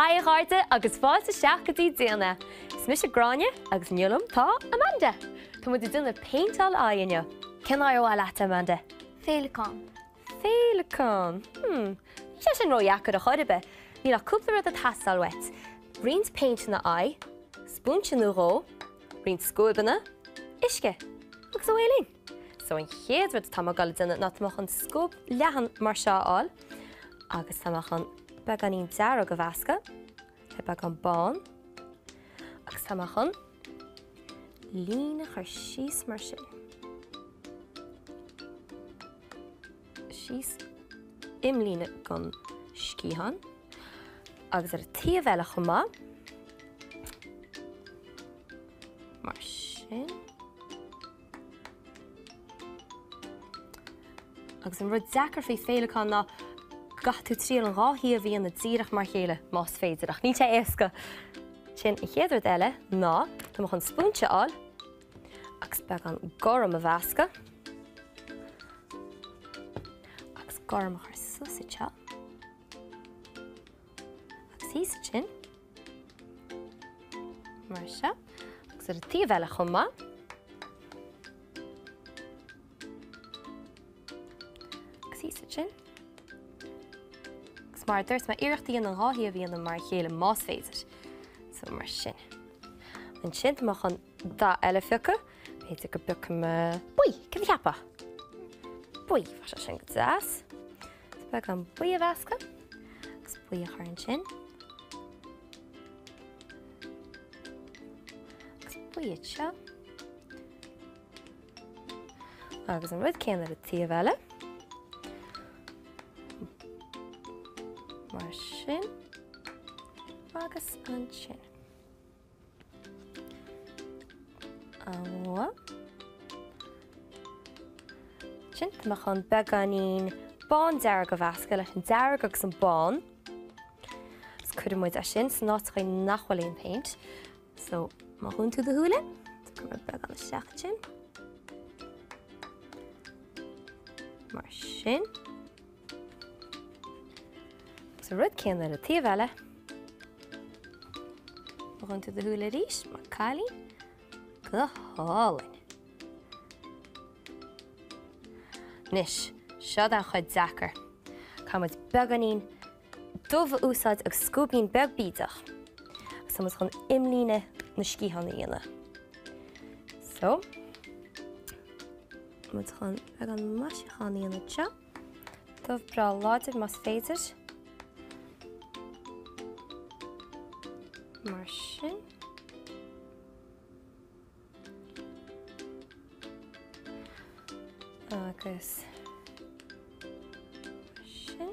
Haigh a chairde agus fáilte isteach go dtí Déan É! Is mise Gráinne agus inniu liom tá Amanda! Tá muid ag déanamh péinteáil aghaidhe inniu. Cén aghaidh ar mhaith leat, Amanda? Féileacán. Féileacán. Hmm. Níl sé sin ródheacair ar chor ar bith. Níl ach cúpla rud ag teastáil uait. Roinnt péinteanna aghaidhe, spúinse nó dhó, roinnt scuaibeanna, uisce agus away linn! So an chéad rud atá mé ag dul a déanamh ná tá mé chun scuab leathan mar seo a fháil agus tá mé chun beagáinín dearg a mheascadh le beagán bán agus tá mé chun líne a chur síos mar sin. Síos imlíne den sciathán agus ar an taobh eile chomh maith. Mar sin. Agus an rud deacair faoi féileacán ná go gcaithfidh tú triail an dhá thaobh a dhéanamh díreach mar a chéile, más féidir, ach níl sé éasca. Sin an chéad rud eile ná tá mé chun spúinse a fháil agus beagán gorm a mheascadh agus gorm a chur suas anseo agus thíos ansin. Mar seo. Agus ar an taobh eile chomh maith. Agus thíos ansin. Agus mar a dúirt mé iarracht a dhéanamh an dhá thaobh a dhéanamh mar a chéile más féidir. So mar sin. Ansin tá mé chun dath eile a phiocadh. B'fhéidir go bpiocfaidh mé buí, cad a cheapfá? Buí, bheadh sé sin go deas. Beagán buí a mheascadh agus buí a chur ansin. Agus buí anseo. Agus an rud céanna ar an taobh eile. Mar sin. Agus ansin. Ansin tá mé chun beagáinín bándearg a mheascadh leis an dearg agus an bán. Agus cuirfidh muid é sin san áit chaoi nach bhfuil aon péint. So, má dhúnann tú do shúile, cuirfidh mé beagán isteach ansin. Mar sin. Agus an rud céanna ar an taobh eile. Má dhúnann tú do shúile arís, maith an cailín. Go hálainn. Anois, seo an chuid deacair. Caithfidh muid beagáinín dubh a úsáid agus scuaibín beag bídeach. Agus tá muid chun imlíne na sciathán a dhéanamh. So, muid chun beagán maisiúcháin a dhéanamh anseo. Dubh breá láidir más féidir. Mar sin. Agus sin.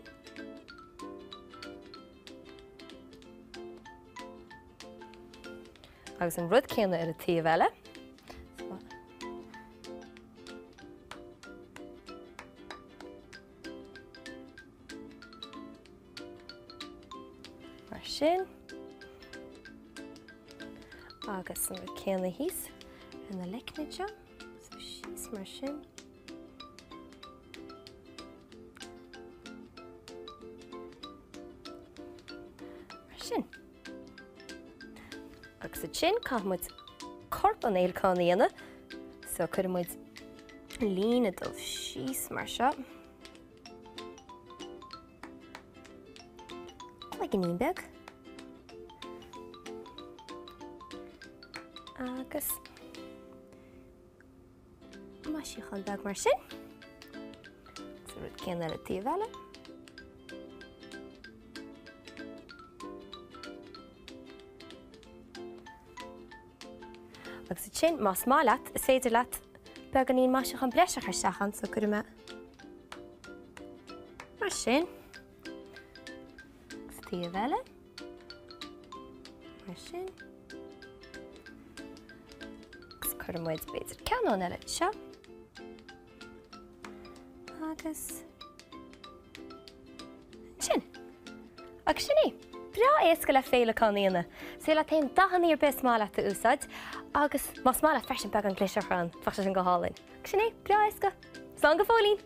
Agus an rud céanna ar an taobh eile. Mar sin. Agus an rud céanna thíos ar na leicne seo. So síos mar sin. Mar sin. Agus ansin caithfidh muid corp an fhéileacáin a dhéanamh. So cuirfidh muid líne dubh síos mar seo. Cloiginnín beag. Agus maisiúchán beag mar sin. Agus an rud céanna ar an taobh eile. Agus ansin, más maith leat, is féidir leat beagáinín maisiúchán breise a chur isteach ann, so cuirfidh mé mar sin. Agus taobh eile. Mar sin. Agus cuirfidh muid b'fhéidir ceann amháin eile anseo. Agus ansin. Agus sin é. Breá éasca le féileacán a dhéanamh. Is féidir leat aon dathanna ar bith is maith leat a úsáid agus más maith leat freisin beagán glitter a chur ann, bheadh sé sin go hálainn. Agus sin é, breá éasca. Slán go fóillín!